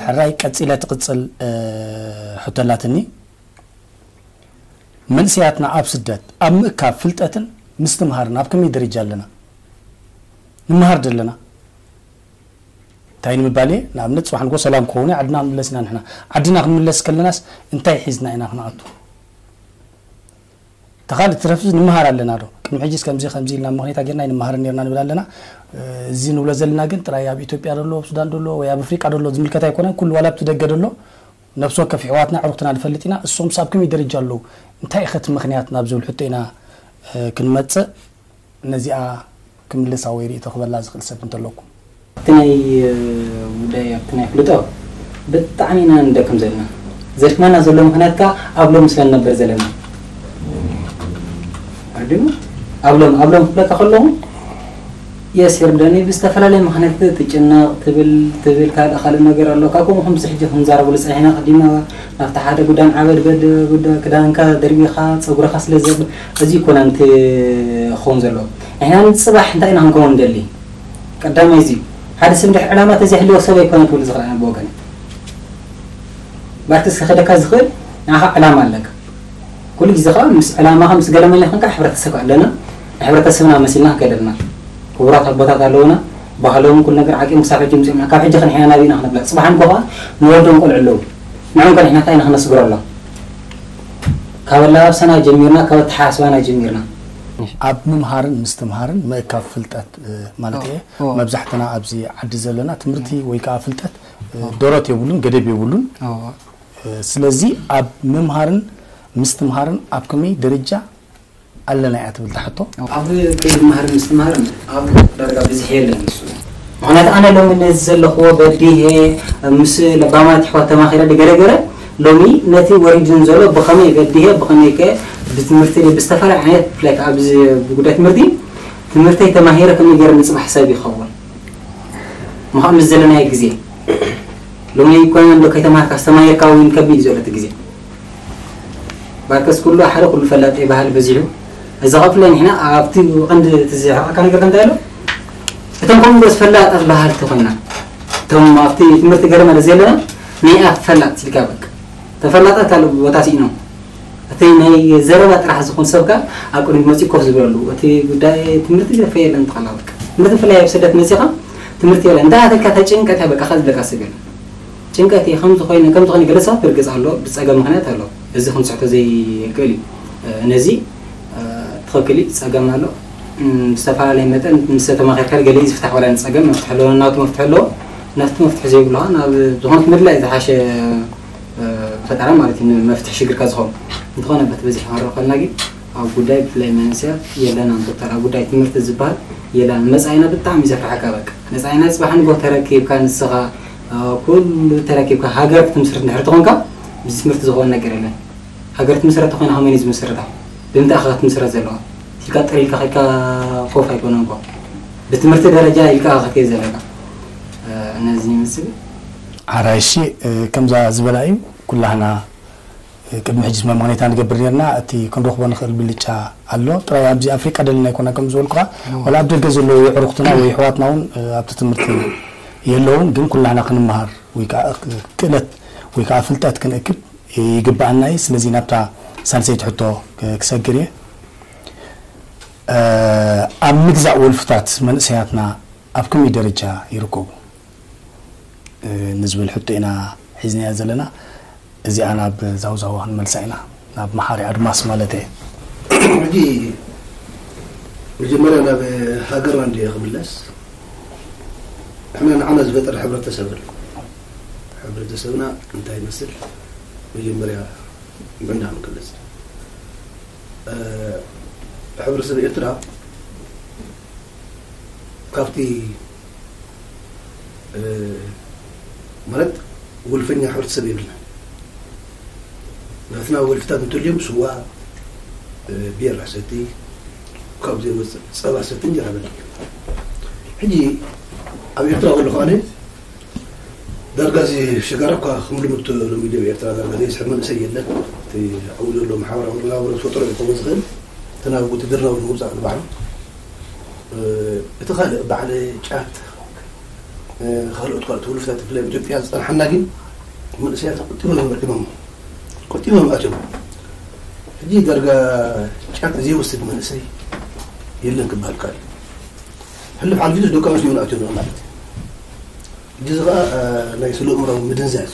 ሕራይ ቀጺለ ትቕጽል ሕቶ ኣላትኒ። መንእሰያትና ኣብ ስደት ኣብ ምእካብ ፍልጠትን ምስትምሃርን ኣብ ከመይ ደረጃ ኣለና? ንምሃር ደለና እንታይ ንምባል እየ? ንኣብነት ጽባሕ ንጎ ሰላም ክኸውን ዓድና ክንምለስ ኢና። ንሕና ዓድና ክንምለስ ከለናስ እንታይ ሒዝና ኢና ክንኣቱ? ተኻል ትረፍስ ንምሃር ኣለና ዶ? ቅድሚ ሕጂስ ከምዚ ከምዚ ኢልና ምኽንያታ ጌርና ንምሃር ኔርና ንብል ኣለና። እዚ ንብሎ ዘለና ግን ጥራይ ኣብ ኢትዮጵያ ደሎ ኣብ ሱዳን ደሎ ወይ ኣብ ኣፍሪቃ ደሎ ዝምልከት ኣይኮነን። ኩሉ ዋላ ኣብቲ ደገ ደሎ ነብሲ ወከፍ ኣሕዋትና ዕሩኽትና ንፈልጥ ኢና። እሶምስ ኣብ ከመይ ደረጃ ኣለዉ? እንታይ ኢኸ እቲ ምኽንያት ናብ ዝብል ሕቶ ኢና ክንመጽእ። ነዚኣ ክምልሳ ወይ ርእይቶ ክበላ ዝኽእል ሰብ እንተለኩም? እቲ ናይ ጉዳይ ኣብቲ ናይ ፍልጦ ብጣዕሚ ኢና ንደክም ዘለና። ዘድክመና ዘሎ ምኽንያት ከኣ ኣብ ሎም ስለ ንነብር ዘለና። ኣርዲሙ ኣብ ሎም ኣብ ሎም ክብለካ ከለኹ የስ ይርደኒ ብዝተፈላለየ ምኽንያት ትጭነቕ ትብል ትብል ካልእ ካልእ ነገር ኣሎ። ካብ ከምኡ ከምዚ ሕጂ ክንዛረበሉ ጸኒሕና ቀዲምና ናብቲ ሓደ ጉዳን ዓበድ በድ ጉዳ ክዳንካ ደርቢኻ ጸጉርኻ ስለ ዘብል እዚ ይኮነ ክኸውን ዘለዎ። ንሕና ንጽባሕ እንታይ ኢና ክንከውን ንደሊ? ቀዳማይ እዚ ሓደ ሰብ እንድሕር ዕላማ ተዘይህልዎ ሰብ ኣይኮነ ክብል ዝኽእል ኣነ ብወገነ። ባርትስ ክኸደካ ዝኽእል ንዓኻ ዕላማ ኣለካ። ኩሉ ግዜ ከዓ ምስ ዕላማኻ ምስ ገለመለ ክንካ ሕብረተሰብ ኣለና። ንሕብረተሰብና መሲልና ክንከይድ ኣለና። ክቡራት ኣቦታት ኣለውና። ባህሎም ኩሉ ነገር ዓቂም ክሳብ ሕጂ ምፅኦም ኢና። ካብ ሕጂ ከንሕና ናበይ ኢና ክነብላ? ፅባሕ እንኮ ከዓ ንወልዶም ቆልዑ ኣለዉ። ንዕም ከንሕና እንታይ ኢና ክነስግረሎም? ካብ ኣላባብሳና ጀሚርና፣ ካብ ኣተሓሳስባና ጀሚርና። ኣብ ምምሃርን ምስትምሃርን ምእካብ ፍልጠት ማለት እየ። መብዛሕትና ኣብዚ ዓዲ ዘለና ትምህርቲ ወይ ከዓ ፍልጠት ደሮት የብሉን፣ ገደብ የብሉን። ስለዚ ኣብ ምምሃርን ምስትምሃርን ኣብ ከመይ ደረጃ ኣለና እያ ትብል ትሕቶ? ኣብ ከይዲ ምሃር ምስትምሃር ኣብ ዳርጋ ብዝሕ የለን ንሱ። ምኽንያቱ ኣነ ሎሚ ነዚ ዘለኽዎ በዲሄ ምስ ለባማት ኣሕዋት ተማኺረ ድገረገረ ሎሚ ነቲ ወሪድን ዘሎ ብኸመይ በዲሄ ብኸመይ ከ ብትምህርቲ ብዝተፈላለየ ዓይነት ብፍላይ ከዓ ብዚ ብጉዳይ ትምህርቲ ትምህርተይ ተማሂረ ከመይ ገይረ ንፅባሕ ሰብ ይኸውን ምዃን ምስ ዘለናዮ ግዜ ሎሚ ይኮነ እንዶ ከይተማሃርካ ዝተማሂርካ እውን ከቢድ እዩ ዘሎ እቲ ግዜ። ባርከስ ኩሉ ሓደ ኩሉ ፈላጥ ይበሃል በዚሑ። እዚ ከፍለ ንሕና ኣብቲ ቀንዲ እቲ ዝሕቐካ ነገር እንታይ ኣሎ? እቶም ከምኡ ዝፈላጣት በሃልቲ ኮይና እቶም ኣብቲ ትምህርቲ ገለ ማለት ዘለና ናይ ኣፍ ፈላጥ ሲልካ በቃ ተፈላጣት ካልእ ቦታ ስኢኖም እቲ ናይ ዘረባ ጥራሕ ዝኾን ሰብካ ኣብ ቅድሚት መፂኡ ኮፍ ዝበለሉ እቲ ጉዳይ ትምህርቲ ዘፈ የለን ተኸላ በቃ ትምህርቲ ብፍላይ ኣብ ስደት መፂኻ ትምህርቲ የለን እንታይ ኣተልካ ተጭንቀት በቃ ካብ ዝብለካ ሰብ የለን። ጭንቀት እዩ ከም ዝኾይነ ከም ዝኾነ ገለ ሰባት ብርግጽ ኣሎ ብጸገም ምኽንያት ኣሎ እዚ ክንስሕቶ ዘይክእል እዩ ነዚ ትኽክል እዩ ጸገም ኣሎ ብዝተፈላለየ መጠን ምስ ተማኺርካ ገለ እዩ ዝፍታሕ ዋላ ንጸገም መፍትሒ ኣለዎ ናቱ መፍትሒ ኣለዎ ናቱ መፍትሒ ዘይብሉ ከዓ ናብ ዝኾነት ምድላይ ዝሓሸ ፈጠራ ማለት እዩ መፍትሒ ሽግርካ ዝኸውን እንተኾነ በቲ በዚ ሕማሮ ከልና ግን ኣብ ጉዳይ ብፍላይ መንእሰያት የለናን ዶክተር ኣብ ጉዳይ ትምህርቲ ዝበሃል የለናን መጻኢና ብጣዕሚ ዘፍርሓካ በቃ መጻኢና ጽባሕ ንጎ ተረኪብካ ንስኻ ኩሉ ተረኪብካ ሃገር ክትምስርት እንድሕር ተኾንካ ብዚ ትምህርቲ ዝኾነ ነገር የለን ሃገር ትምስረት ተኾይና ከመይ ዝምስረታ ብምንታይ ኢኻ ክትምስረት ዘለዋ ኢልካ ጥር ኢልካ ከድካ ኮፍ ኣይኮነን እኮ ብትምህርቲ ደረጃ ኢልካ ኢኻ ክትከይድ ዘለካ ነዚ ይመስል ሓራይሺ ከምዛ ዝበላ እዩ ኩላህና ቅድሚ ሕጂ ስምምዕ ሁኔታ ንገብር ነርና እቲ ክንረኽቦ ንኽእል ብልጫ ኣሎ ጥራይ ኣብዚ ኣፍሪቃ ደለና ኣይኮና ከም ዝበልኩኻ ወላ ኣብ ደገ ዘለዉ የዕሩኽትና ወይ ኣሕዋትና እውን ኣብቲ ትምህርቲ የለውን ግን ኩላህና ክንመሃር ወይ ከዓ ክእለት ወይ ከዓ ፍልጠት ክንእክብ ይግበኣና እዩ ስለዚ ናብታ ሳልሰይቲ ሕቶ ክሰግር እየ ኣብ ምግዛእ ወልፍታት መንእሰያትና ኣብ ከመይ ደረጃ ይርከቡ ንዝብል ሕቶ ኢና ሒዝናያ ዘለና እዚኣ ናብ ዛውዛዋ ክንመልሳ ኢና ናብ መሓሪ ኣድማስ ማለት እየ ሕጂ መጀመርያ ናብ ሃገርና እንድየ ክምለስ ንሕና ንዓና ዝፈጠረ ሕብረተሰብ ኣሎ ሕብረተሰብና እንታይ ይመስል መጀመርያ ምዕዳ ንገልጽ። እ፣ ሕብረተሰብ ኤርትራ ካብቲ፣ እ፣ ማለት፣ ወልፈኛ ሕብረተሰብ የብልና። ናትና ወልፍታት እንተልዮም ስዋ፣ እ፣ ቢራ ሰቲ፣ ካብ ዘይወፅእ ጸባ ሰቲ፣ እንጀራ በልዕ። ሕጂ ኣብ ኤርትራ ከለኹ ኣነ ዳርጋ እዚ ሽጋራ እኳ ከም ልሙድ ተለሚዱ ኣብ ኤርትራ ዳርጋ ዘይስሕብ መንእሰይ የለን። እቲ ኣብኡ ዘሎ ማሕበራዊ መነባብሮ ዝፈጥሮ ክኸውን ዝኽእል፣ እቲ ናብ ውትድርና እውን ምውጻእ ንባዕሉ። እ፣ እቲ ካልእ በዓል ጫት፣ እ፣ ካልኦት፣ ካልኦት ውልፍታት ብፍላይ ኣብ ኢትዮጵያ ዝጸንሓና ግን መንእሰያት ቆጢቦም እዮም ረኪቦም። ቆጢቦም ኣትዮም። ሕጂ ዳርጋ ጫት ዘይወስድ መንእሰይ የለን ክበሃል ይከኣል እዩ። ሕልፍ ሓሊፉ ደቂ ኣንስትዮ እውን ኣትዮም ማለት እዩ። ሕጂ እዚ ኸኣ፣ እ፣ ናይ ስነ ኣእምሮኣዊ ምድንዛዝ።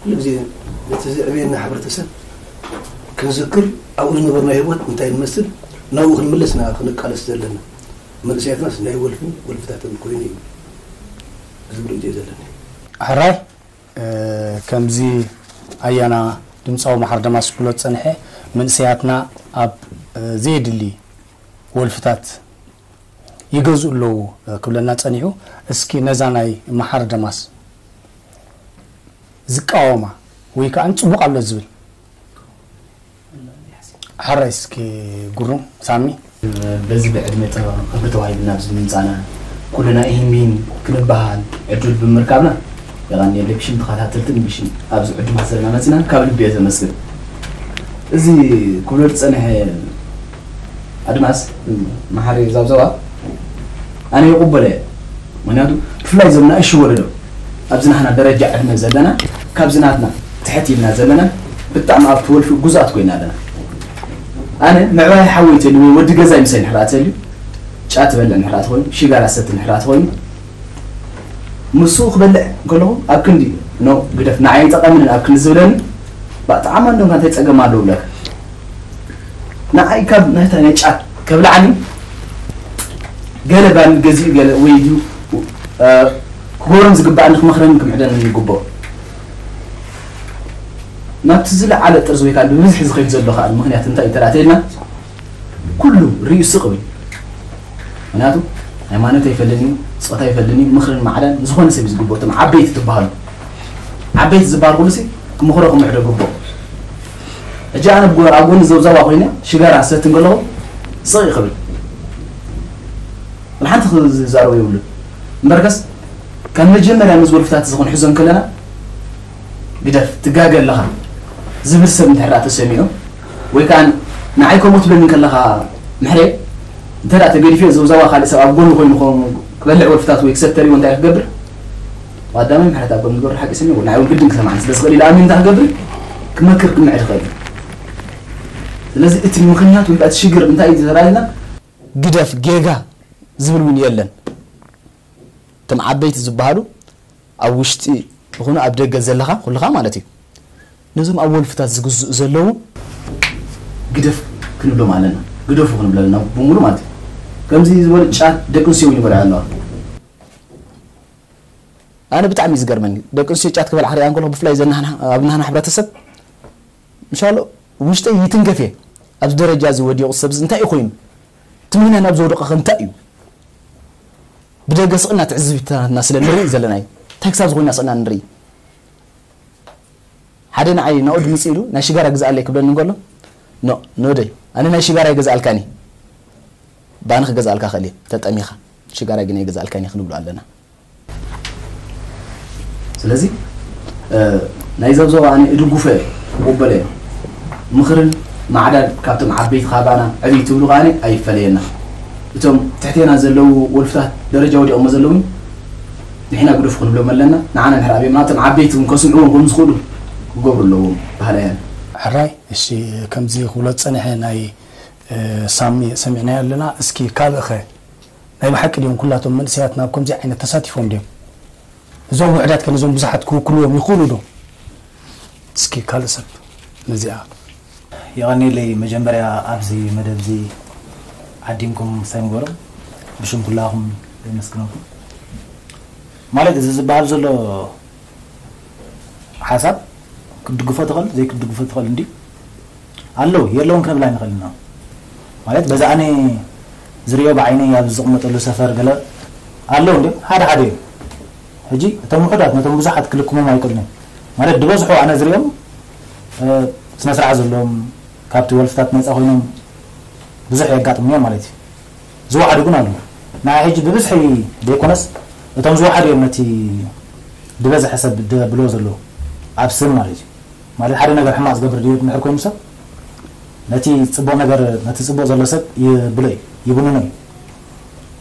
ኩሉ ግዜ ነቲ ዘዕበየና ሕብረተሰብ ክንዝክር፣ ኣብኡ ዝነበርና ህይወት እንታይ ንመስል፣ ናብኡ ክንምለስ ኢና ክንቃለስ ዘለና። መንእሰያትናስ ናይ ወልፍን ወልፍታትን ኮይኑ እዩ ዝብል ርእይቶ እዩ ዘለኒ። ሕራይ፣ እ፣ ከምዚ ኣያና ድምፃዊ መሓር ደማስ ክብሎ ዝጸንሐ፣ መንእሰያትና ኣብ፣ እ፣ ዘየድሊ ወልፍታት ይገዝኡ ኣለዉ፣ እ፣ ክብለና ጸኒሑ። እስኪ ነዛ ናይ መሓር ደማስ ዝቃወማ ወይ ከኣ ጽቡቕ ኣሎ ዝብል፣ ሕራይ እስኪ ጉሩም ሳሚ። በዚ ብዕድመ ተ-፣ ክብሪ ተዋሂብና ኣብዚ ምምጻእና፣ ኩልና ኢሂን ሚሂን ክንበሃል ዕድል ብምርካብና የቐንየለይ። ብሽም ተኸታተልትን ብሽም ኣብዚ ዕዱማት ዘለና መጺና ካብ ልቢ እየ ዘመስግን። እዚ ክብሎ ዝጸንሐ ኣድማስ መሓሪ ዛብዛዋ ኣነ ይቕበሎ እየ። ምኽንያቱ ብፍላይ እዞም ንኣሽቱ ወለዶ ኣብዚ ናህና ደረጃ ዕድመ ዘለና ካብዚ ናትና ትሕት ኢልና ዘለና ብጣዕሚ ኣብቲ ወልፊ ጉዛት ኮይና ኣለና። ኣነ ምዕባይ ሓወይ ተልዩ ወይ ወዲ ገዛ ይምሰል ንሕራ ተልዩ ጫት በልዕ ንሕራ ተኾይኑ ሽጋራ ሰቲ ንሕራ ተኾይኑ ምስኡ ክበልዕ ከለኹ ኣብ ክንዲ ኖ ግደፍ ንዓይ ኣይጠቐምንን ኣብ ክንዲ ዝብለኒ ብጣዕሚ ኣንዶም እንታይ ጸገም ኣለዎ ብለካ ንዓይ ካብ ናይታ ናይ ጫት ከብልዓኒ ገለ ባኒ ገዚኡ ገለ ወይ ድዩ እ፣ ክገብሮም ዝግባኣኒ ክመኽረኒ ክምዕደኒ ይግብኦ። ናብቲ ዝለዓለ ጥርዚ ወይ ከዓ ብብዝሒ ዝኸይድ ዘሎ ከዓ ምኽንያት እንታይ እዩ ተላተልና ኩሉ ርእዩ ስቕ ብል። ምኽንያቱ ሃይማኖት ኣይፈልኒ፣ ጾታ ኣይፈልኒ፣ ምኽርን ማዕዳን ዝኾነ ሰብ እዩ ዝግብኦ። እቶም ዓበይቲ ትበሃሉ ዓበይቲ ዝበሃል ኩሉ ሲ ክምኽሮ ክምዕዶ ግብኦ። ሕጂ ኣነ ብጎ-፣ ኣብ ጎኒ ዘብዛባ ኮይነ ሽጋራ ሰትን ከለኹ ስቕ ይኽብል። ወላ ሓንቲ ክዛረቦ የብሉን። እምበርከስ ካብ መጀመርያ ምስ ወልፍታት እዚ ክንሕዞም ከለና ግደፍ ትጋገ ኣለኻ ዝብል ሰብ እንድሕር ደኣ ተሰሚዑ ወይ ከዓ ንዓይ ከምኡ ትብለኒ ከለኻ ምሕሬ እንተ ደኣ ተገዲፈ ዘብዛባ ካልእ ሰብ ኣብ ጎኒ ኮይኑ ከም ክበልዕ ወልፍታት ወይ ክሰተር እውን እንታይ ክገብር ቀዳማይ ምሕረት ኣብ ጎኒ ዝገብር ሓቂ ስኒ ንዓይ እውን ግድን ክሰማዕን ስለ ዝኽእል ኢለ ኣሚን እንታይ ክገብር ክመክር ክምዕድ ይኽእል እዩ። ስለዚ እቲ ምኽንያት ወይ ከዓ እቲ ሽግር እንታይ እዩ ተራኢልና ግደፍ ጌጋ ዝብል እውን የለን። እቶም ዓበይቲ ዝበሃሉ ኣብ ውሽጢ ይኹኑ ኣብ ደገ ዘለኻ ኩልኻ ማለት እዩ ነዞም ኣብ ወልፍታት ዝግዝኡ ዘለዉ ግደፍ ክንብሎም ኣለና ግደፉ ክንብል ኣለና ብሙሉ ማለት እዩ። ከምዚ ዝበሉ ጫት ደቂ ኣንስትዮ እውን ይበልዓ ኣለዋ። ኣነ ብጣዕሚ እዩ ዝገርመኒ ደቂ ኣንስትዮ ጫት ክበልዓ ክሪኣ እንከለኹ ብፍላይ ዘናህና ኣብ ናህና ሕብረተሰብ ምሻሎ ውሽጠይ ይትንከፍ እየ። ኣብዚ ደረጃ እዚ ወዲቑ ሰብዚ እንታይ እዩ ኮይኑ እቲ ምኽንያት ናብ ዝወደቐ ከ እንታይ እዩ? ብደገ ስቕና ትዕዝብትና ስለ ንርኢ ዘለና እዩ። እንታይ ክሳብ ዝኾይና ስቕና ንርኢ። ሓደ ንዓይ ናኡ ድምፂ ኢሉ ናይ ሽጋራ ግዛኣለይ ክብለኒ እንከሎ ኖ ኖደይ ኣነ ናይ ሽጋራ ይገዛኣልካኒ ባኒ ክገዛኣልካ ክእል እየ ተጠሚኻ ሽጋራ ግን ኣይገዛኣልካኒ ክንብሎ ኣለና። ስለዚ ናይ ዘብዘባ ኣነ እድጉፈ እየ እቁበለ እየ። ምኽርን ማዕዳን ካብቶም ዓበይቲ ካባና ዕብይ ትብሉ ከዓኒ ኣይፈለየና። እቶም ትሕቴና ዘለዉ ወልፍታት ደረጃ ወዲቖሞ ዘለዉ ንሕና ግደፉ ክንብሎም ኣለና። ንዓና እንድሕር ኣብዮምና እቶም ዓበይቲ እውን ከስምዕዎም ከም ዝኽእሉ ክገብሩ ኣለዎም ባህላያን። ሕራይ እሺ ከምዚ ክብሎ ዝጸንሐ ናይ ሳሚ ሰሚዕናዮ ኣለና። እስኪ ካልእኸ ናይ ብሓቂ ድዮም ኩላቶም መንእሰያትና ኣብ ከምዚ ዓይነት ተሳቲፎም ድዮም? እዞም ውሕዳት ከ ነዞም ብዙሓት ክውክልዎም ይኽእሉ ዶ? እስኪ ካልእ ሰብ ነዚኣ። የቐንየለይ መጀመርያ ኣብዚ መደብ እዚ ዓዲምኩም ሳይምጎሮም ብሽም ኩላኹም የመስግነኩም። ማለት እዚ ዝበሃል ዘሎ ሓሳብ ክትድግፎ ትኽእል ዘይክትድግፎ ትኽእል እንዲ ኣለዉ የለውን ክንብል ኣይንኽእል ኢና። ማለት በዚ ኣነ ዝሪኦ ብዓይነይ ኣብ ዝቕመጠሉ ሰፈር ገለ ኣለዉ እንዲም ሓደ ሓደ እዮም። ሕጂ እቶም ውሑዳት ነቶም ብዙሓት ክልክሞም ኣይክእልን እዮም። ማለት ዝበዝሑ ኣነ ዝሪኦም ስነ ስርዓት ዘለዎም ካብቲ ወልፍታት ነፃ ኮይኖም ብዙሕ የጋጥሙ እዮም ማለት እዩ። ዝወሓዱ ግን ኣለዉ። ንዓይ ሕጂ ብብዝሒ ዘይኮነስ እቶም ዝወሓዱ እዮም ነቲ ዝበዝሐ ሰብ ደብሎ ዘለዉ ኣብ ስም ማለት እዩ። ማለት ሓደ ነገር ሕማቕ ዝገብር ድዩ ድንሕር ኮይኑ ሰብ ነቲ ፅቡቕ ነገር ነቲ ፅቡቕ ዘሎ ሰብ ይብሎ እዩ ይብንኖ እዩ።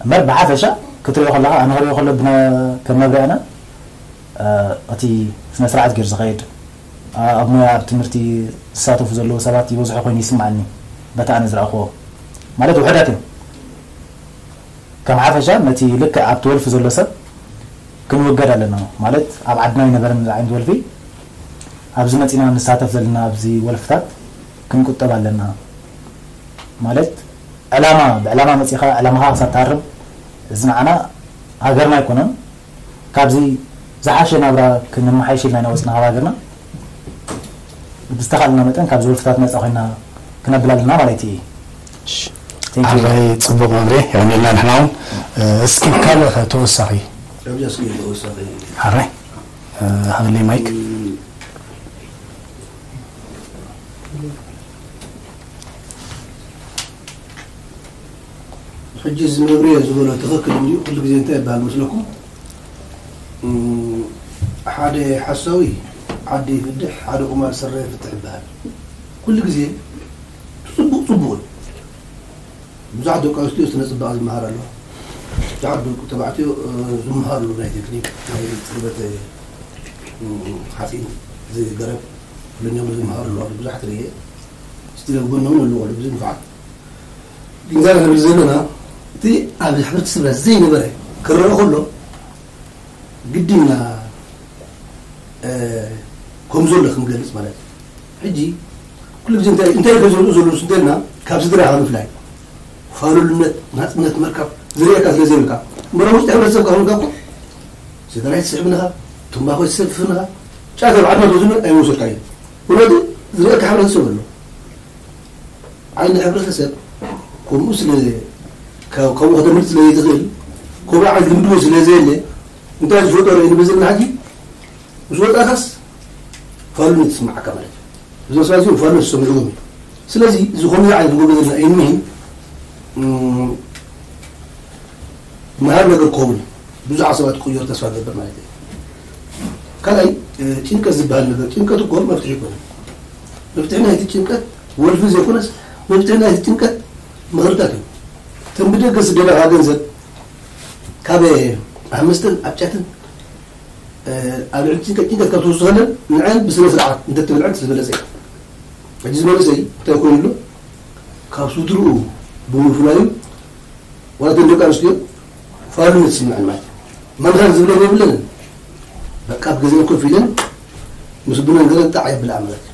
እምበር ብሓፈሻ ክትሪኦ ከለካ ኣነ ክሪኦ ከሎ ከም መብሪያና እቲ ስነ ስርዓት ገይሩ ዝኸይድ ኣብ ሞያ ኣብ ትምህርቲ ዝሳተፉ ዘለዉ ሰባት ይበዝሑ ኮይኑ ይስምዓኒ። በቲ ኣነ ዝረኣኽዎ ማለት ውሕዳት እዮም። ከም ሓፈሻ ነቲ ልክዕ ኣብቲ ወልፊ ዘሎ ሰብ ክንውገድ ኣለና ማለት ኣብ ዓድና ኣይነበረን ዓይነት ወልፊ ኣብዚ መፂና ንሳተፍ ዘለና ኣብዚ ወልፍታት ክንቁጠብ ኣለና። ማለት ዕላማ ብዕላማ መፂኻ ዕላማኻ ክሳብ ትሃርም እዚ ንዓና ሃገርና ኣይኮነን። ካብዚ ዝሓሸ ናብራ ክንመሓይሽ ኢልና ኢና ወፅና ካብ ሃገርና ብዝተኻእለና መጠን ካብዚ ወልፍታት ነፃ ኮይና ክነብል ኣለና ማለት እዩ። ሓራይ ፅቡቕ መብርሂ የቐንየልና ንሕና እውን እስኪ ካልእ ተወሳኺ ሓራይ ሃበለይ ማይክ ሕጂ እዚ መብርሂ ዝበሎ ትኽክል እንድዩ። ኩሉ ግዜ እንታይ ይበሃል መስለኩም? ሓደ ሓሳዊ ዓዲ ይፍድሕ፣ ሓደ ቁማል ስረ ይፍትሕ ይበሃል። ኩሉ ግዜ ጽቡቕ ጽቡቕ እዩ። ብዙሓት ደቂ ኣንስትዮ ስነ ጽባቐ ዝመሃራ ኣለዋ። ብዙሓት ደቂ ተባዕትዮ ዝመሃርሉ ናይ ቴክኒክ ናይ ጽርበት ሓፂን ገረብ ኩለኛም ዝመሃሩ ኣለዋ። ብዙሓት ርእየ ስቲል ኣብ ጎኖም ኣለዉ ብዙ ንፋዓት ግን ዛና ንብል ዘለና እቲ ኣብ ሕብረተሰብና ዘይነበረ ክረአ ከሎ ግድና ከም ዘሎ ክንገልፅ ማለት እዩ። ሕጂ ኩሉ ግዜ እንታይ እንታይ ከዘምኡ ዘለዉ ስደልና ካብ ስድራ ካብ ምፍላይ ፋሉልነት ናፅነት መርካብ ዝርእየካ ስለ ዘይብልካ እምበረ ውስጥ ሕብረተሰብ ካብ ንካ ስድራ ይትስዕብንኻ ትንባኾ ይትሰፍፍንኻ ጫት ኣብ ዓድና ተወስዶ ኣይወሰድካዮ። ምክንያቱ ዝርእየካ ሕብረተሰብ ኣሎ። ዓይኒ ሕብረተሰብ ከምኡ ስለ ከምኡ ከተምልጥ ስለ ዘይትኽእል ከምኡ ዓይነት ልምዲ እውን ስለ ዘየለ እንታይ ዝፈጠሮ እዩ ንብል ዘለና ሕጂ ምስ ወፃእካስ ፋሉነት ይስምዓካ ማለት እዩ። እዚ መስራት እዚ ፋሉነት ዝሰምዕዎም እዩ። ስለዚ እዚ ከምዚ ዓይነት ንገብሮ ዘለና ኢንሚን መሃር ነገር ክኸውን ብዙሓት ሰባት ክቕየሩ ተስፋ ገብር ማለት እዩ። ካልኣይ ጭንቀት ዝበሃል ነገር ጭንቀት እኮ መፍትሒ ይኮነ። መፍትሒ ናይቲ ጭንቀት ወልፊ ዘይኮነስ መፍትሒ ናይቲ ጭንቀት ምኽርታት እዩ። እተን ብደገ ዝደለኻ ገንዘብ ካብ ኣብ መስተን ኣብ ጫትን ኣብ ልዕሊ ጭንቀት ጭንቀት ካብ ትወስኸለን ንዐን ብስነ ስርዓት እንተትብልዐን ዝበለፀ እዩ። ሕጂ እዚ መንእሰይ እንታይ ኮይኑ ኣሎ ካብ ስድርኡ ብምፍላዩ ዋላ እተን ደቂ ኣንስትዮ ፋሉነት ይስምዐን ማለት እዩ። መምሃር ዝብለን የብለንን። በቃ ኣብ ገዛን ኮፍ ኢለን ምስ ቡነን ገለን ጣዕ የብልኣ ማለት እዩ።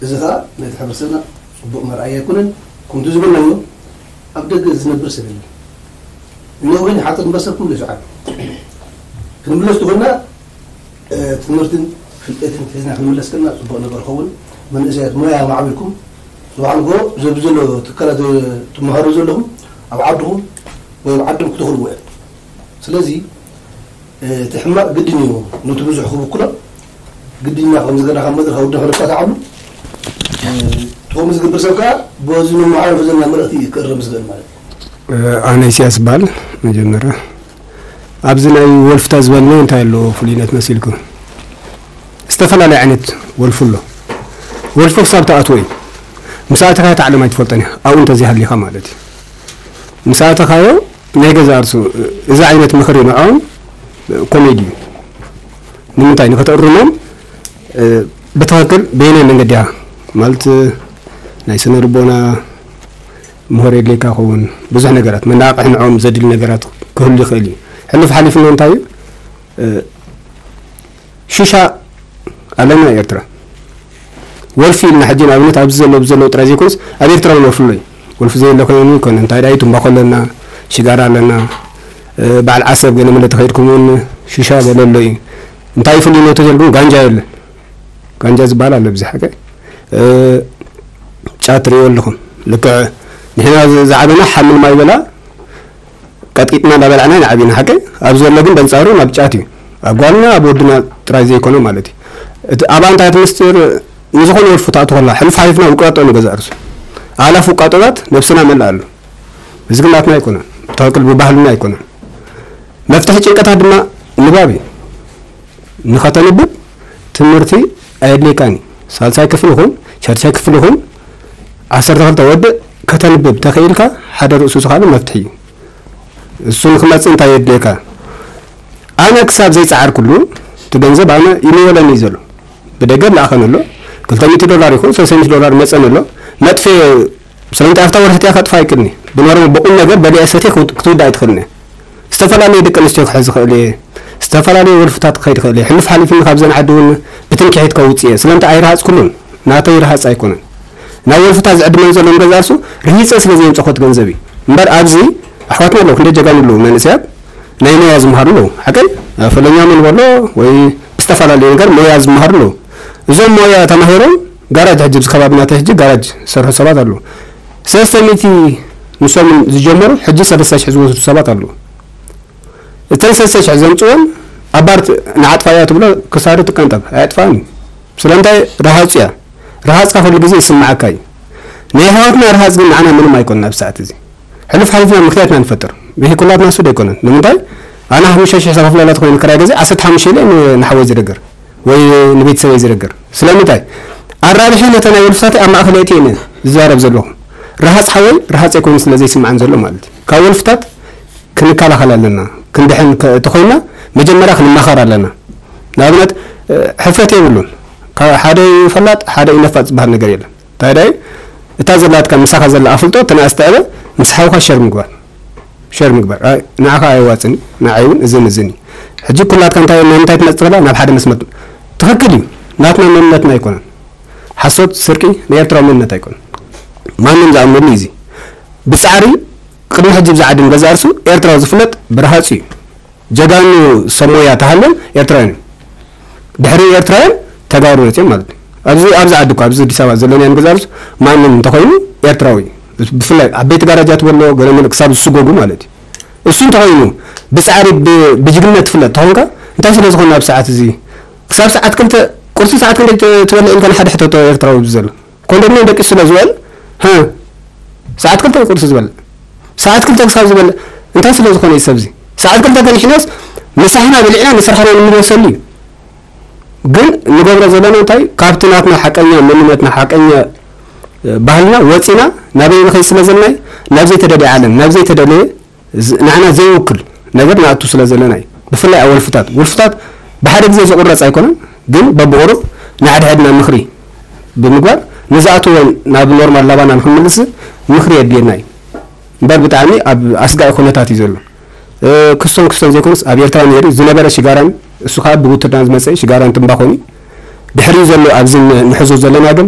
እዚ ከዓ ነቲ ሕብረተሰብና ፅቡቕ መርኣያ ኣይኮነን። ከምቲ ዝበልናዮ ኣብ ደገ ዝነብር ሰብ የለን። እነሆ ግን ሓጥር እምበር ሰብ ኩሉ ይስዓብ። ክንምለስ ተኾይና ትምህርትን ፍልጠትን ሒዝና ክንምለስ ከለና ፅቡቕ ነገር ይኸውን። መንእሰያት ሞያ ማዕቢልኩም ዝባዕልጎ ዘብ ዘሎ ትካላት ትመሃሩ ዘለኹም ኣብ ዓድኹም ወይ ኣብ ዓድም ክትኽልዎ እዮም። ስለዚ እቲ ሕማቕ ግድን እዩ ነቲ ብዙሕ ክብኩሎ ግድን ኢና ከም ዝገና ካብ መድረኽ ወዲ ክልፋት ዓብሉ ተኸም ዝገብር ሰብ ከዓ በዚ መመሓላለፊ ዘለና መልእኽቲ ክእረም ዝኽእል ማለት እዩ። ኣነ ኢሳያስ ይበሃል። መጀመርያ ኣብዚ ናይ ወልፍታት ዝበልናዮ እንታይ ኣለዎ ፍሉይነት መሲልኩም? ዝተፈላለየ ዓይነት ወልፊ ኣሎ። ወልፊ ክሳብ ትኣትዎ እዩ። ምስ ኣተኻ እታ ዓለም ኣይትፈልጦን እያ ኣብኡ እንተዘይሃሊኻ ማለት እዩ። ምስ ኣተኻዮ ናይ ገዛእ ርእሱ እዚ ዓይነት ምኽሪ ንዕኦም ኮሜዲ እዩ። ንምንታይ ንክትእርሞም ብትኽክል በየናይ መንገዲ ኢኻ ማለት ናይ ስነ ልቦና ምሁር የድልየካ ይኸውን። ብዙሕ ነገራት መነቓቕሒ ንዕኦም ዘድሊ ነገራት ክህሉ ይኽእል እዩ። ሕሉፍ ሓሊፍና እንታይ እዩ ሽሻ ኣለና ኤርትራ ወልፊ ኢልና ሕጂ ንኣብነት ኣብዚ ዘሎ ብዘለዉ ጥራይ ዘይኮነስ ኣብ ኤርትራ እውን ወልፊ ኣሎ እዩ። ወልፊ ዘየለ ኮይኑ ይኮነ እንታይ ዳይ ትንባኾ ኣለና፣ ሽጋራ ኣለና፣ በዓል ዓሰብ ገለ መለ ተኸይድኩም እውን ሽሻ ገለ ኣሎ እዩ። እንታይ ፍሉይ ነቶ ዘልኩም ጋንጃ የለን። ጋንጃ ዝበሃል ኣሎ ኣብዚ ሓቂ። እ፣ ጫት ትርእይዎ ኣለኹም። ልክዕ ንሕና ዝ-፣ ዝዓበና ሓምል ማይ በላ ቀጥቂጥና እንዳበላዕና ኢና ዓቢና ሓቂ። ኣብ ዘሎ ግን በንጻሩ ናብ ጫት እዩ። ኣብ ጓልና ኣብ ወድና ጥራይ ዘይኮነ ማለት እዩ። እቲ ኣብ ኣንታ እቲ ምስጢር ንዝኾነ ወልፉ ተኣቱ ከላ ሕሉፍ ሓሊፍና ውቃጦ ንገዛእ ርእሱ። ኣላፍ ውቃጦታት ነብስና መላእ ኣሎ። እዚ ግን ናትና ኣይኮነን። ብትኽክል ብባህልና ኣይኮነን። መፍትሒ ጭንቀታት ድማ ንባብ እዩ። ንኸተንብብ ትምህርቲ ኣየድልየካን እዩ። ሳልሳይ ክፍሊ ይኹን ሻድሻይ ክፍሊ ይኹን ዓሰርተ ክልተ ወድእ ከተንብብ ተኽኢልካ ሓደ ርእሱ ዝኻሉ መፍትሒ እዩ። እሱ ንክመጽእ እንታይ የድልየካ? ኣነ ክሳብ ዘይጸዓርኩሉ እቲ ገንዘብ ኣነ ይምወለኒ እዩ ዘሎ። ብደገ ለኣኸን ኣሎ። ክልተ ሚእቲ ዶላር ይኹን ሰለስተ ሚእቲ ዶላር መጸን ኣሎ። መጥፌ ስለምንታይ ኣብታ ወርሒ እቲኣ ከጥፋ ኣይክእልን እየ። ብኖርማል ብቁም ነገር በሊዐ ሰትየ ክውድ-፣ ክትውዳእ ኣይትኽእልን እየ። ዝተፈላለዩ ደቂ ኣንስትዮ ክሕዝ ይኽእል እየ። ዝተፈላለዩ ወልፍታት ክኸይድ ይኽእል እየ። ሕሉፍ ሓሊፍኒ ካብዘን ዓዲ እውን ብትምክሒት ከውፅእ እየ። ስለምንታይ ኣይረሃፅኩሉን? ናተይ ረሃፅ ኣይኮነን። ናብ ወልፍታት ዝዕድመን ዘሎ ንገዛ ርሱ ርሂፀ ስለ ዘየምፀኹት ገንዘብ እዩ። እምበር ኣብዚ ኣሕዋትና ኣለዉ፣ ክንደይ ጀጋኑ ኣለዉ መንእሰያት ናይ ሞያ ዝመሃሩ ኣለዉ። ሓቀይ ፈለኛ መንበሎ ወይ ብዝተፈላለዩ ነገር ሞያ ዝመሃሩ ኣለዉ። እዞም ሞያ ተማሂሮም ጋራጅ ሕጂ ኣብዚ ከባቢ ናተይ ሕጂ ጋራጅ ዝሰርሑ ሰባት ኣለዉ። ሰለስተ ሚእቲ ንሶም ዝጀመሩ ሕጂ ሰለስተ ሽሕ ዝወስዱ ሰባት ኣለዉ። እተን ሰለስተ ሽሕ ዘምፅወን ኣባር ት-፣ ንዓጥፋያ ትብሎ ክሳዱ ትቀንጠብ ኣየጥፋን እዩ። ስለምንታይ? ረሃፁ እያ። ረሃፅካ ኩሉ ግዜ ይስምዓካ እዩ። ናይ ኣሕዋትና ረሃፅ ግን ንዓና ምንም ኣይኮንና ኣብዚ ሰዓት እዚ። ሕሉፍ ሓሊፍና ምክንያትና ንፈጥር። ብሂ ኩላትና ሱድ ኣይኮነን። ንምንታይ? ኣነ ሓሙሽተ ሽሕ ዝኸፍለላ ተኮይኑ ክራይ ገዛ ዓሰርተ ሓሙሽተ ኢለ ን-፣ ንሓወይ ዝደግር ወይ ንቤተሰበይ ዝደግር። ስለምንታይ? ኣራብሒ ነተ ናይ ወልፍታተይ ኣብ ማእኸል የእትየ እየ ዝዛረብ ዘለኹ። ረሃፅ ሓወይ ረሃፅ ኣይኮይኑ ስለ ዘይስምዓን ዘሎ ማለት እዩ። ካብ ወልፍታት ክንከላኸል ኣለና። ክንድሕን ከ-፣ ተኾይና መጀመርያ ክንማኸር ኣለና። ንኣብነት፣ እ፣ ሕፍረት የብሉን። ካብ ሓደ እዩ ፈላጥ፣ ሓደ እዩ ነፋጥ ዝበሃል ነገር የለን። እንታይ ደኣ እዩ? እታ ዘላትካ ምሳኻ ዘላ ኣፍልጦ ተናእስተዕበ ምስ ሓውኻ ሸር ምግባር። ሸር ምግባር። ኣይ፣ ንዓኻ ኣየዋጽን፣ ንዓይ እውን እዝን እዝን እዩ። ሕጂ ኩላትካ እንታይ፣ ንምንታይ ትመጽእ ትኽእላ? ናብ ሓደ መስመር ትኽክል እዩ። ናትና መንነትና ኣይኮነን። ሓሶት፣ ስርቂ ናይ ኤርትራዊ መንነት ኣይኮነን። ማንም ዝኣምነሉ እዩ እዚ። ብጻዕሪ ቅድሚ ሕጂ ብዛ ዓዲ ንገዛእ ርእሱ ኤርትራዊ ዝፍለጥ ብረሃጹ እዩ። ጀጋኑ ሰብ ሞያ ተሃልዮም ኤርትራውያን እዮም። ድሕሪ ኤርትራውያን ተጋሩ መጽዮም ማለት እዩ። ኣብዚ፣ ኣብዚ ዓዲ እኮ፣ ኣብዚ ኣዲስ ኣበባ ዘለና ንገዛእ ርእሱ ማንም እንተኾይኑ ኤርትራዊ እዩ። ብፍላይ ዓበይቲ ጋራጃት በሎ ገለ መለ ክሳብ ዝስጎጉ ማለት እዩ። እሱ እንተኾይኑ ብጻዕሪ ብ-፣ ብጅግንነት ትፍለጥ ተኾንካ እንታይ ስለ ዝኾነ ኣብ ሰዓት እዚ ክሳብ ሰዓት ክልተ ቁርሲ ሰዓት ክንደይ ት-፣ ትበልዕ ኢልካ ንሓደ ሕተቶ ኤርትራዊ ኣብዚ ዘሎ። ኮንዶሚንየም ደቂሱ ስለ ዝውዕል፣ ሀ፣ ሰዓት ክልተ ቁርሲ ዝበልዕ። ሰዓት ክልተ ክሳብ ዝበልዕ እንታይ ስለ ዝኾነ እዩ ሰብዚ? ሰዓት ክልተ ተኒሕናስ ምሳሕና በሊዕና ንስራሕና ንምለሰሉ እዩ። ግን ንገብሮ ዘለና እንታይ? ካብቲ ናትና ሓቀኛ መንነትና፣ ሓቀኛ፣ እ፣ ባህልና ወፂና ናበይ ንኸይድ ስለ ዘለናይ፣ ናብ ዘይተደለየ ዓለም፣ ናብ ዘይተደለየ ዝ-፣ ንዓና ዘይውክል ነገር ንኣቱ ስለ ዘለና እዩ። ብፍላይ ኣብ ወልፍታት፣ ወልፍታት ብሓደ ግዜ ዝቑረጽ ኣይኮነን፣ ግን በብቑሩብ ንሓድሕድና ምኽሪ ብምግባር ንዝኣትዎ ናብ ኖርማል ናባና ንኽንምልስ ምኽሪ የድልየና እዩ። እምበር ብጣዕሚ ኣብ ኣስጋኢ ኩነታት እዩ ዘሎ። እ፣ ክሶን ክሶን ዘይኮነስ ኣብ ኤርትራ ነይሩ ዝነበረ ሽጋራን፣ እሱ ከዓ ብውትድርና ዝመጸ ሽጋራን ትምባኾን እዩ። ድሕሪኡ ዘሎ ኣብዚ ን-፣ ንሕዞ ዘለና ግን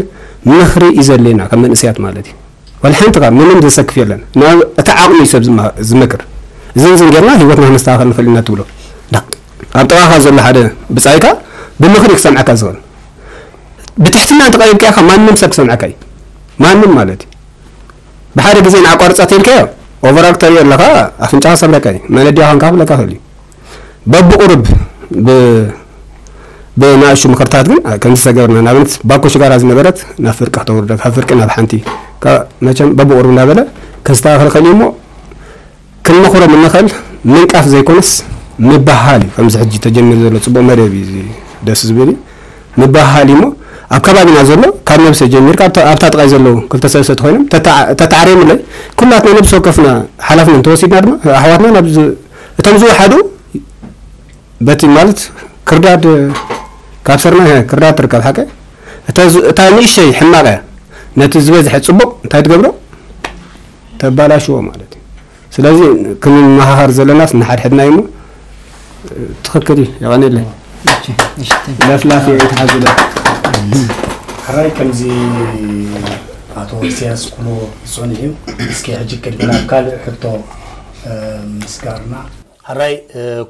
ምኽሪ እዩ ዘድልየና ከም መንእሰያት ማለት እዩ። ወላ ሓንቲ ካብ ምንም ዘሰክፍ የለን። ናብ እቲ ዓቕሚ እዩ ሰብ ዝማ-፣ ዝመክር። እዝን ዝን ጌርና ህይወትና ክነስተኻኸል ንኽእል ኢና ትብሎ። ዳ-፣ ኣብ ጥቓኻ ዘሎ ሓደ ብጻይካ ብምኽሪ ክሰምዓካ ዝኽእል። ብትሕትና እንተቐሪብካ ኢኻ ማንም ሰብ ክሰምዓካ እዩ። ማንም ማለት እዩ። ብሓደ ግዜ ንኣቋርጻ ተይልካዮ፣ ኦቨር ኣክተር ኣለኻ፣ ኣፍንጫኻ ሰብረካ እዩ። መነድያ ዃንካ ክብለካ ክእል እዩ። በብቑሩብ ብ-፣ ብናእሹ ምኽርታት ግን ከምዚ ዝተገበርና፣ ንኣብነት ባኮ ሽጋራ ዝነበረት ናብ ፍርቂ ከተውርደ፣ ካብ ፍርቂ ናብ ሓንቲ፣ ካ-፣ መቸም በብቑሩብ እናበለ ከስተኻኽል ከልዩ እሞ ክንመኽሮም እንኽእል ምንቃፍ ዘይኮነስ ምብህሃል እዩ። ከምዚ ሕጂ ተጀሚሩ ዘሎ ጽቡቕ መደብ እዩ፣ እዚ ደስ ዝብል እዩ። ምብህሃል እዩ እሞ ኣብ ከባቢና ዘሎ ካብ ነብሰ ጀሚርካ ኣብታ፣ ኣብታ ጥቓይ ዘለዉ ክልተ ሰለስተ ተኾይኖም ተታ-፣ ተታዕርዮምለይ ኩላትና ነብሲ ወከፍና ሓላፍነት እንተወሲድና ድማ ኣሕዋትና ናብ ዝ-፣ እቶም ዝወሓዱ በቲ ማለት ክርዳድ ካብ ስርናይ ክርዳድ ትርከብ ሓቀ። እታ ዝ-፣ እታ ንእሽተይ ሕማቕ እያ ነቲ ዝበዝሐ ጽቡቕ እንታይ ትገብሮ? ተባላሽዎ ማለት እዩ። ስለዚ ክንመሃሃር ዘለናስ ንሓድሕድና እዩ እሞ ትኽክል እዩ። የቐንየለይ። እሺ፣ እሺ፣ thank you። ለፍላፊ ይትሓዙለ። ሕራይ ከምዚ ኣቶ ኢሳያስ ክብሎ ዝጸንሑ እዩ። እስኪ ሕጂ ቅድሚ ናብ ካልእ ሕቶ፣ እ፣ ምስጋርና ሕራይ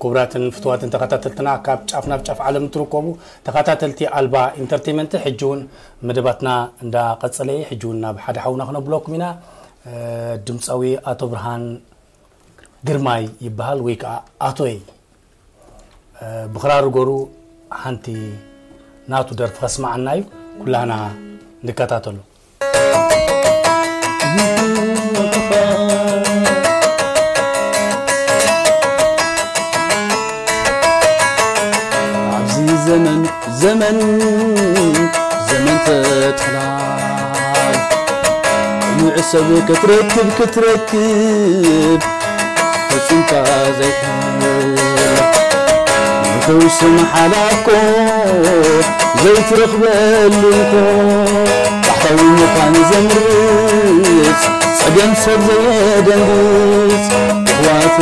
ክቡራትን ፍትዋትን ተኸታተልትና፣ ካብ ጫፍ ናብ ጫፍ ዓለም እትርከቡ ተኸታተልቲ ኣልባ ኢንተርቴመንት፣ ሕጂ እውን መደባትና እንዳቐጸለ እዩ። ሕጂ እውን ናብ ሓደ ሓውና ክነብለኩም ኢና። ድምፃዊ ኣቶ ብርሃን ግርማይ ይበሃል፣ ወይ ከዓ ኣቶይ። ብኽራሩ ገሩ ሓንቲ ናቱ ደርፊ ከስማዓና እዩ። ኩላህና ንከታተሉ። ኣብዚ ዘመን ዘመን ዘመን ተጥላል፣ ንዕሰብ ክትረክብ ክትረክብ ፈጺምካ ዘይሕል፣ ንፈውሲ መሓላ እኮ ዘይትረኽበሉ እኮ፣ ባሕታዊ ምዃን ዘምርጽ ጸገም ሰብ ዘየደንግጽ፣ ኣሕዋት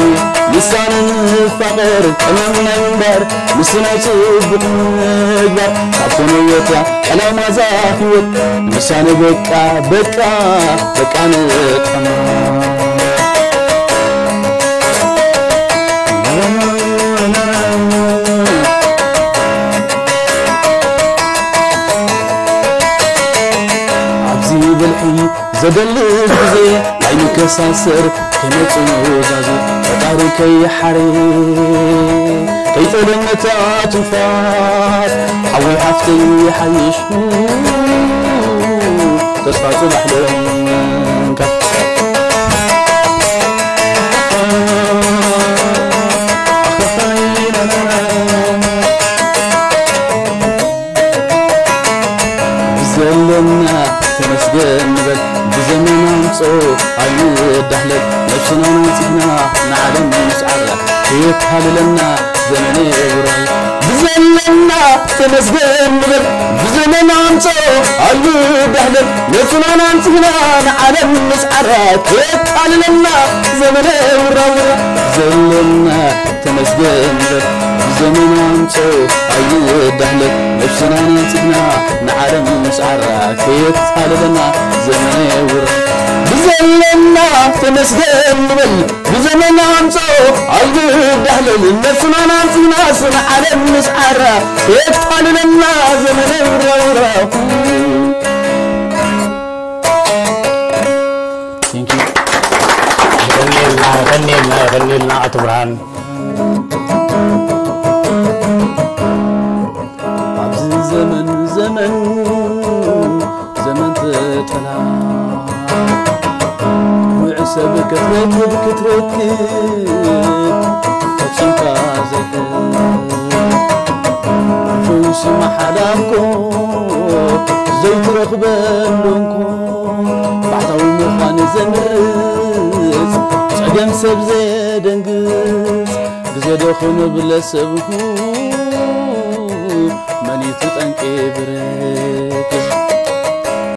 ምሳና ንፋቐር፣ ዕላማ ናይ ምንባር፣ ምስ ናይ ጽቡቕ ምግባር፣ ካብ ኮነ ወትራ ዕላማ እዛ ህይወት፣ ምሳና በቃ፣ በቃ፣ በቃ ንጠማ። ኣብዚ ብልሒ ዘደልብ ግዜ ናይ ምከሳሰር ከይመጹ ዛዙ፣ ፈጣሪ ከይሓሬ ከይጠለመታ ትንፋስ፣ ሓወይ ሓፍተይ ይሓይሽ ተስፋ ጽባሕ ለንካ። ብዘለና ተመስገን ንበል፣ ብዘመና ኣምጾ ኣይንዳህለል፣ ነብስና ኣንጺህና ንዓለም ምስዓራ ከየታልለና ዘመነ ውራይ። ብዘለና ተመስገን ንበል፣ ብዘመና ኣምጾ ኣይንዳህለል፣ ነብስና ኣንጺህና ንዓለም ምስዓራ ከየታልለና ዘመነ ውራውራ። ብዘለና ተመስገን ንበል፣ ብዘመና ኣምጾ ኣይንዳህለል፣ ነብስና ኣንጺህና ንዓለም ምስዓራ ከየታልለና ዘመነ ውራይ። ብዘለና ተመስገን ንበል፣ ብዘመና ኣምጾ ኣይንዳህለል፣ ነብስና ኣንጺህናስ ንዓለም ምስዓራ ከየታልለና ዘመነ ውራውራ። Thank you። የቐንየልና፣ የቐንየልና፣ የቐንየልና ኣቶ ብርሃን። ኣብዚ ዘመን፣ ዘመን፣ ዘመን ተጠላ፣ ውዕ ሰብ ክትረክብ፣ ክትረክብ ፈጺምካ ዘይሕል፣ ፈውሲ መሓላ እኮ ዘይትረኽበሉ እንኮ፣ ባሕታዊ ምዃን ዘምርጽ፣ ጸገም ሰብ ዘየደንግጽ፣ ግዜ ዶ ክንብለ ሰብ